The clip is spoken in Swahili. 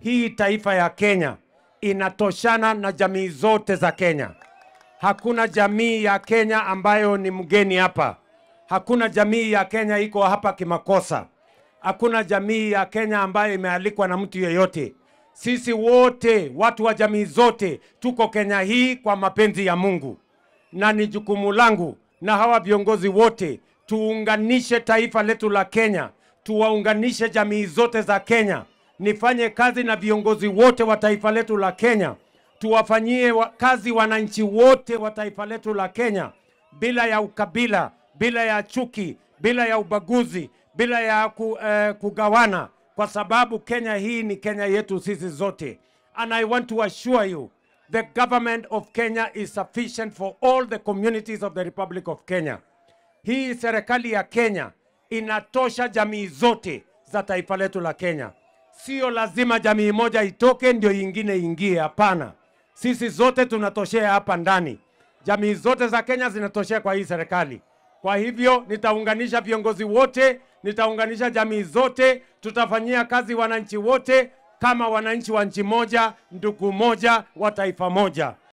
Hii taifa ya Kenya inatoshana na jamii zote za Kenya. Hakuna jamii ya Kenya ambayo ni mgeni hapa. Hakuna jamii ya Kenya iko hapa kimakosa. Hakuna jamii ya Kenya ambayo imealikwa na mtu yeyote. Sisi wote, watu wa jamii zote, tuko Kenya hii kwa mapenzi ya Mungu. Na ni jukumu langu na hawa viongozi wote tuunganishe taifa letu la Kenya, tuwaunganishe jamii zote za Kenya. Nifanye kazi na viongozi wote wa taifa letu la Kenya, tuwafanyie kazi wananchi wote wa taifa letu la Kenya bila ya ukabila, bila ya chuki, bila ya ubaguzi, bila ya kugawana, kwa sababu Kenya hii ni Kenya yetu sisi zote. And I want to assure you, the government of Kenya is sufficient for all the communities of the Republic of Kenya. Hii serikali ya Kenya inatosha jamii zote za taifa letu la Kenya. Sio lazima jamii moja itoke ndio ingine ingie, hapana. Sisi zote tunatoshea hapa ndani. Jamii zote za Kenya zinatoshea kwa hii serikali. Kwa hivyo nitaunganisha viongozi wote, nitaunganisha jamii zote, tutafanyia kazi wananchi wote kama wananchi wa nchi moja, ndugu moja, wa taifa moja.